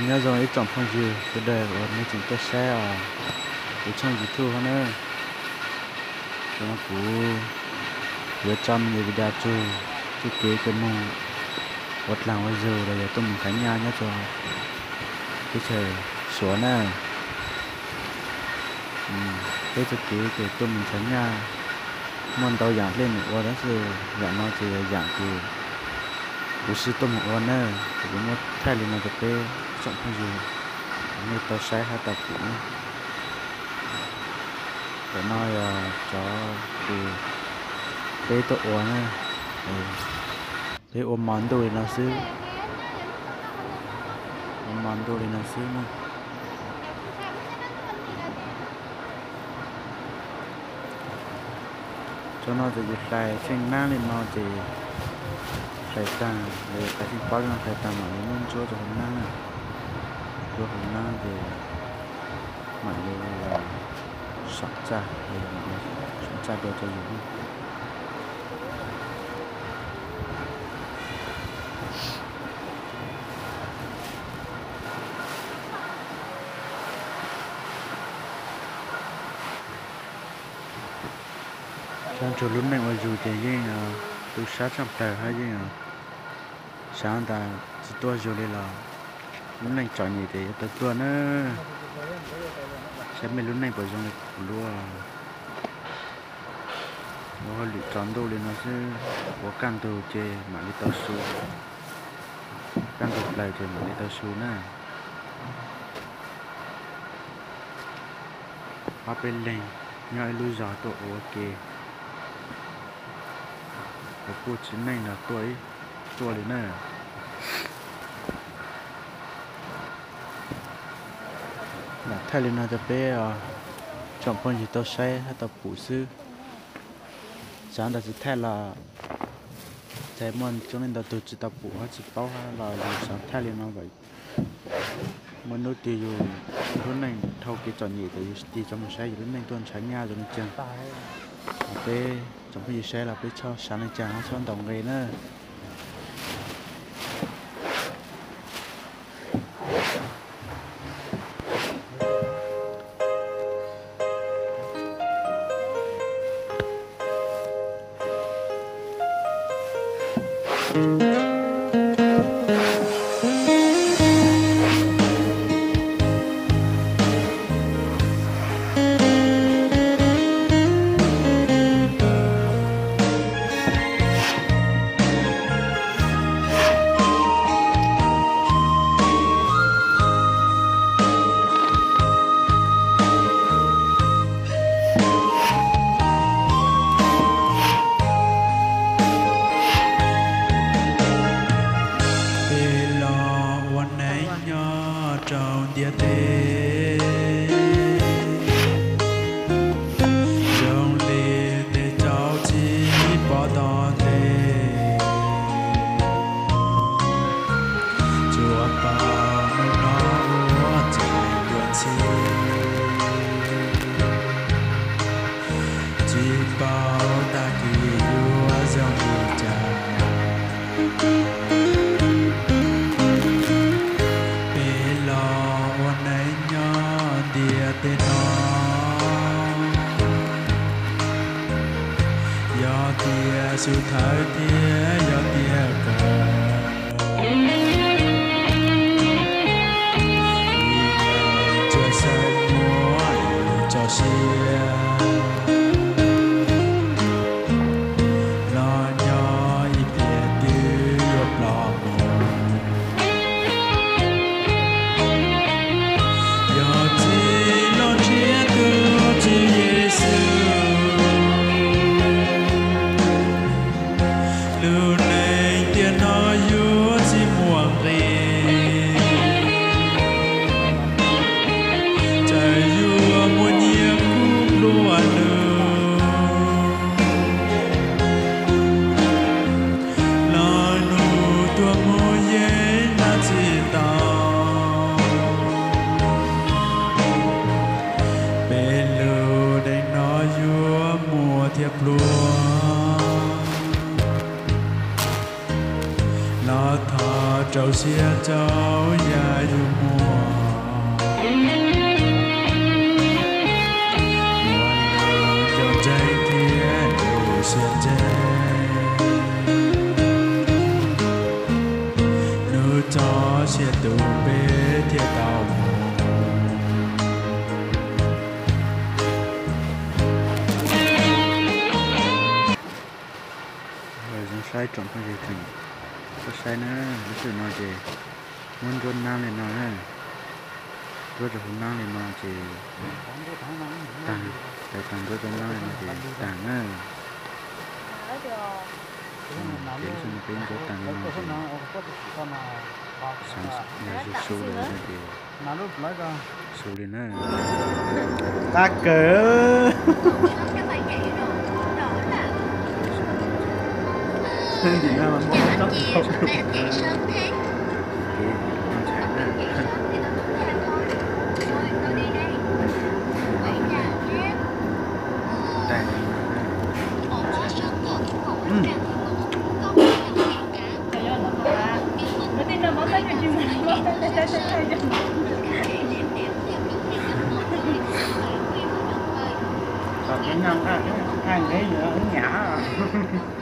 Nyob zoo ib tsoom phooj ywg sawv daws uas nej tseem tuaj saib os kuv tshooj YouTube hov na. Tam no kuv yuav tso me ntsis video txog txoj kev tuaj mus ua dlaag ua zug los yog tuaj mus nrhav nyaj nyob rau teb chaws Suav na. Peb txoj kev ces tuaj mus nrhav nyaj muaj ntau yaam dlej mus ua tab sis yaam no ces yog yaam ces kuv sib tuaj mus ua na, ces kuv muab thaij li no rau peb tsoom phooj ywg nej tau saib hab tau pum na. Tam no yog cov kws peb tuaj ua na, peb ua mos ntuj li no xwb, ua mos ntuj li no xwb na. Tsob no ces yus hlais tsheej naab li no ces hlais taag, hlais tsheej pob li no hlais taag mam li muab ntsuab rua huv naab na, ntsuab huv naab ces mam li saum txaj, saum txaj dua rua yus. Saib ntsuag lub neej ua zug ces yeej tu sab tshaaj plawg hab yeej sav tas tsi tuaj zug li los lub neej txom nyem ces yuav tau tuaj na. Saib mej lub neej puas zoo li kuv lub. Ua hauj lwm tsaus ntuj li no xwb, ua kaj ntug ces mam li tau su, kaj ntug plaws ces mam li tau su na. Ob peb leeg nyob ib lub zog tuaj ua ke, puas puj txiv neej los tuaj ib tuaj li na. Lam thaij li no rau peb tsoom phooj ywg tau saib hab tau pum xwb. Xav tas tsis thaij los txhais muaj coob leej ntau tug tsis tau pum hab tsis paub hab los yus xav thaij li no, muaj nub twg yus lub neej dhau kev txom nyem tas yus tig tso mus saib yus lub neej tuaj nrhav nyaj zoo le caag. Peb tsoom phooj ywg saib los peb txhob xav le caag hab txhob ntaus nqe na. Peb los ua neej nyob rau ntiaj teb, zoo li tej tsob txiv pov tom ntej, tsuas pom hnub no ua txuj dua ntxhi, tsis paub tag kis yuav zoo li cas. Peb los ua neej nyob ntiaj teb no, yog tias xub thawj thiab yog tias kawg, tsuas xav muab tso siab los nyob ib pliag twb yuav ploj mus. Yog tsis los nrhiav tus Tswv Yexus, lub neej tiam no yuav tsis muaj nqis. Txawm yuav muaj nyiaj kuj Rau yam yus muaj, muaj nws cov ntseeg thiab nws siab ntseb, nws txoj sia tus peb thiaj tau mus. Zoo saib tsoom phooj ywg tseem tuaj saib na, lub sij hawm no ces muab ntsuab nab li no na, ntsuab rau hauv nab li no ces tag, tag ntsuab rau nab li no ces tag na. Ces lub sij hawm no peb ntsuab tag li no ces xav yog su su lawm no ces su li na. Qab kawg. Nim no mas muab tsob tau. Ces no ntshai na. Ntshai na. Tos peb noj nqaij, nqaij ntev yuav ub nyam.